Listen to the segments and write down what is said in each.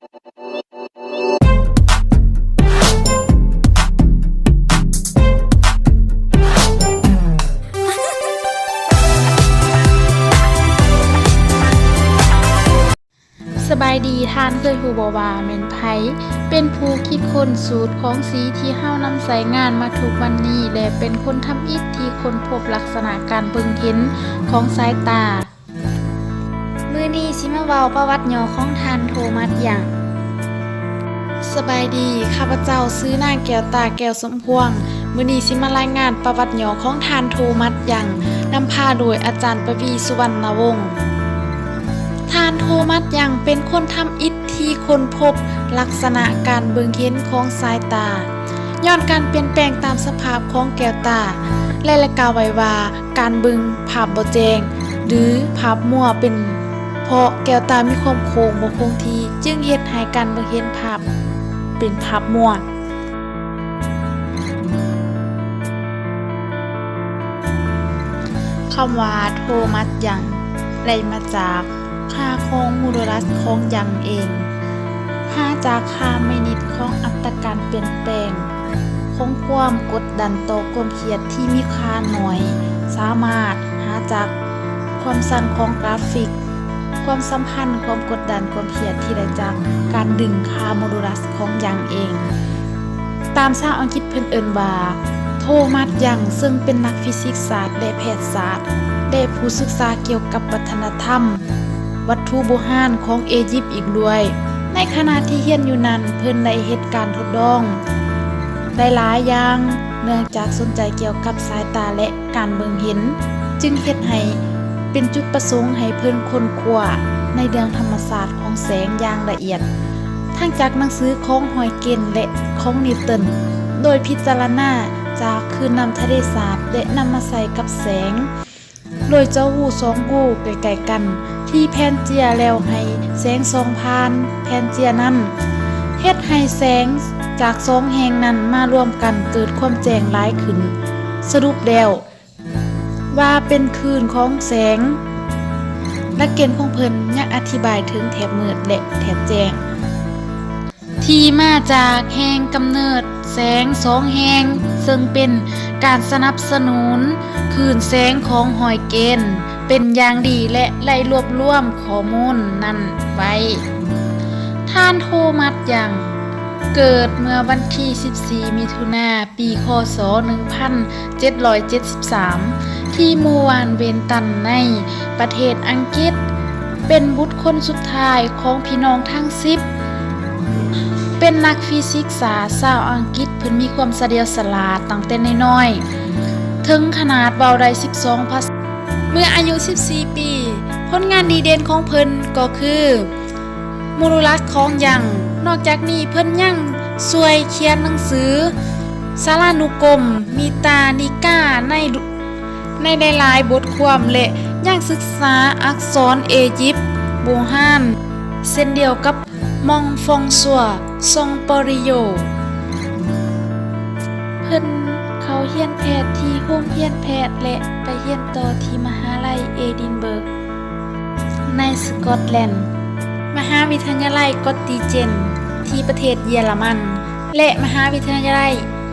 ສະບາຍດີ, ທ່ານເຄີຍຮູ້ບໍ່ວ່າແມ່ນໃຜເປັນຜູ້ຄິດຄົ້ນສູດຂອງສີທີ່ເຮົານຳໃຊ້ງານມາທຸກວັນນີ້ ແລະ ເປັນຄົນທຳອິດທີ່ຄົ້ນພົບລັກສະນະການເບິ່ງເຫັນຂອງສາຍຕາ? ມື້ນີ້ຊິມາເວົ້າປະຫວັດຫຍໍ້ຂອງທ່ານໂທມັດ ຍັງ. ສະບາຍດີ, ຂ້າພະເຈົ້າຊື່ນາງ ແກ້ວຕາ ແກ້ວສົມພວງ. ມື້ນີ້ຊິມາລາຍງານປະຫວັດຫຍໍ້ຂອງທ່ານໂທມັດ ຍັງ, ນຳພາໂດຍອາຈານ ປະວີ ສຸວັນນະວົງ. ທ່ານໂທມັດ ຍັງ ເປັນຄົນທຳອິດທີ່ຄົ້ນພົບລັກສະນະການເບິ່ງເຫັນຂອງສາຍຕາ ຍ້ອນການປ່ຽນແປງຕາມສະພາບຂອງແກ້ວຕາ ແລະ ໄດ້ກ່າວໄວ້ວ່າ ການເບິ່ງພາບບໍ່ແຈ້ງ ຫຼື ພາບມົວ ເປັນເພາະແກ້ວຕາມີຄວາມໂຄ້ງບໍ່ຄົງທີ່, ຈຶ່ງເຮັດໃຫ້ການເບິ່ງເຫັນພາບເປັນພາບມົວ. ຄຳວ່າໂທມັດ ຍັງ ໄດ້ມາຈາກຄ່າຂອງໂມດູລັສຂອງ ຍັງ ເອງ, ຫາຈາກຄ່າມິນິດຂອງອັດຕາການປ່ຽນແປງຂອງຄວາມກົດດັນຕໍ່ຄວາມຄຽດທີ່ມີຄ່າໜ້ອຍ, ສາມາດຫາຈາກຄວາມສັ້ນຂອງກຣາຟິກ, ຄວາມສຳພັນຄວາມກົດດັນຄວາມຄຽດທີ່ໄດ້ຈາກການດຶງຄ່າໂມດູລັສຂອງ ຍັງ ເອງ. ຕາມຊາວອັງກິດເພິ່ນເອີ້ນວ່າ ໂທມັດ ຍັງ ເຊິ່ງເປັນນັກຟີຊິກສາດ ແລະ ແພດສາດ ແລະ ຜູ້ສຶກສາກ່ຽວກັບວັດທະນະທຳວັດຖຸບູຮານຂອງເອຢິບອີກດ້ວຍ. ໃນຂະນະທີ່ຮຽນຢູ່ນັ້ນ, ເພິ່ນໄດ້ເຮັດການທົດລອງໄດ້ຫຼາຍຢ່າງ ເນື່ອງຈາກສົນໃຈກ່ຽວກັບສາຍຕາ ແລະ ການເບິ່ງເຫັນ, ຈຶ່ງເຮັດໃຫ້ເປັນຈຸດປະສົງໃຫ້ເພິ່ນຄົ້ນຄວ້າໃນເລື່ອງທຳມະຊາດຂອງແສງຢ່າງລະອຽດ, ທັງຈາກໜັງສືຂອງຮອຍເກນ ແລະ ຂອງນິວຕັນ, ໂດຍພິຈາລະນາຈາກຄື້ນນ້ຳທະເລສາບ ແລະ ນຳມາໃສ່ກັບແສງ, ໂດຍເຈົ້າຮູສອງຮູໃກ້ໆກັນທີ່ແຜ່ນເຈ້ຍ ແລ້ວໃຫ້ແສງສ່ອງຜ່ານແຜ່ນເຈ້ຍນັ້ນ, ເຮັດໃຫ້ແສງຈາກສອງແຫ່ງນັ້ນມາລວມກັນເກີດຄວາມແຈ້ງຫຼາຍຂຶ້ນ. ສະຫຼຸບແລ້ວ ວ່າເປັນຄື້ນຂອງແສງ. ຫຼັກເກນຂອງເພິ່ນຍັງອະທິບາຍເຖິງແຖບມືດ ແລະ ແຖບແຈ້ງ ທີ່ມາຈາກແຫ່ງກຳເນີດແສງສອງແຫ່ງ, ເຊິ່ງເປັນການສະໜັບສະໜູນຄື້ນແສງຂອງຮອຍເກນເປັນຢ່າງດີ ແລະ ໄດ້ລວບລວມຂໍ້ມູນນັ້ນໄວ້. ທ່ານ ໂທມັດ ຍັງ ເກີດເມື່ອວັນທີສິບສີ່ ມິຖຸນາ ປີ ຄ.ສ. ໜຶ່ງພັນເຈັດຮ້ອຍເຈັດສິບສາມ ທີ່ໝູ່ບ້ານເວນຕັນ ໃນປະເທດອັງກິດ, ເປັນບຸດຄົນສຸດທ້າຍຂອງພີ່ນ້ອງທັງສິບ, ເປັນນັກຟີຊິກສາດຊາວອັງກິດ. ເພິ່ນມີຄວາມສະຫຼຽວສະຫຼາດຕັ້ງແຕ່ນ້ອຍໆ, ເຖິງຂະໜາດເວົ້າໄດ້ສິບສອງພາສາ. ເມື່ອອາຍຸສິບສີ່ປີ, ຜົນງານດີເດັ່ນຂອງເພິ່ນກໍຄື ໂມດູລັສຂອງ ຍັງ. ນອກຈາກນີ້ເພິ່ນຍັງຊ່ວຍຂຽນໜັງສືສາລານຸກົມ ມິຕານິກາ ໃນ ໃນຫຼາຍໆບົດຄວາມ ແລະ ຍັງສຶກສາອັກສອນເອຢິບບູຮານ ເຊັ່ນດຽວກັບ ມອງຟອງຊວ ຊອງປອຣິໂຢ. ເພິ່ນເຂົ້າຮຽນແພດທີ່ໂຮງຮຽນແພດ ແລະ ໄປຮຽນຕໍ່ທີ່ມະຫາໄລເອດິນເບີກ ໃນສະກອດແລນ, ມະຫາວິທະຍາໄລກອດຕີເຈນ ທີ່ປະເທດເຢຍລະມັນ ແລະ ມະຫາວິທະຍາໄລ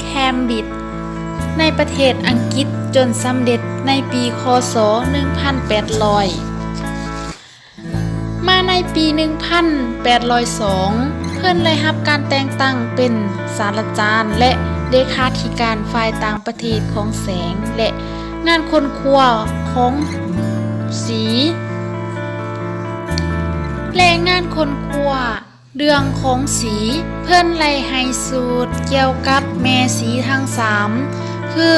ແຄມບຣິດ ໃນປະເທດອັງກິດ ຈົນສຳເລັດໃນປີ ຄ.ສ. ໜຶ່ງພັນແປດຮ້ອຍ. ມາໃນປີໜຶ່ງພັນແປດຮ້ອຍສອງ ເພິ່ນໄດ້ຮັບການແຕ່ງຕັ້ງເປັນສາດລາຈານ ແລະ ເລຂາທິການຝ່າຍຕ່າງປະເທດຂອງແສງ ແລະ ງານຄົ້ນຄວ້າຂອງສີ ແລະ ງານຄົ້ນຄວ້າເລື່ອງຂອງສີ. ເພິ່ນໄດ້ໃຫ້ສູດກ່ຽວກັບແມ່ສີທັງສາມ ຄື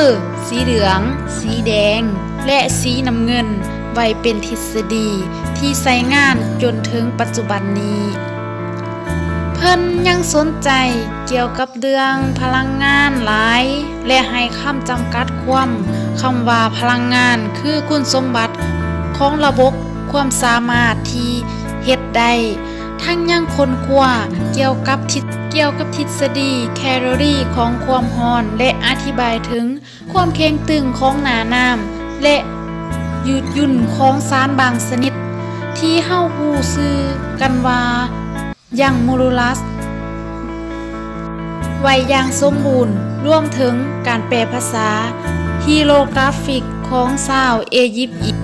ສີເຫຼືອງ, ສີແດງ ແລະ ສີນ້ຳເງິນ ໄວ້ເປັນທິດສະດີທີ່ໃຊ້ງານຈົນເຖິງປັດຈຸບັນນີ້. ເພິ່ນຍັງສົນໃຈກ່ຽວກັບເລື່ອງພະລັງງານຫຼາຍ ແລະ ໃຫ້ຄຳຈຳກັດຄວາມຄຳວ່າພະລັງງານຄືຄຸນສົມບັດຂອງລະບົບຄວາມສາມາດທີ່ເຮັດໄດ້, ທັງຍັງຄົ້ນຄວ້າກ່ຽວກັບທິດ ກ່ຽວກັບທິດສະດີແຄໂຣຣີຂອງຄວາມຮ້ອນ ແລະ ອະທິບາຍເຖິງ ຄວາມເຄັ່ງຕຶງຂອງໜ້ານ້ຳ ແລະ ຍືດຫຍຸ່ນຂອງສານບາງຊະນິດ ທີ່ເຮົາຮູ້ຊື່ກັນວ່າ ຍັງໂມດູລັສໄວ້ຢ່າງສົມບູນ, ລວມເຖິງການແປພາສາຮີໂຣກຣາຟິກຂອງຊາວເອຢິບອີກ.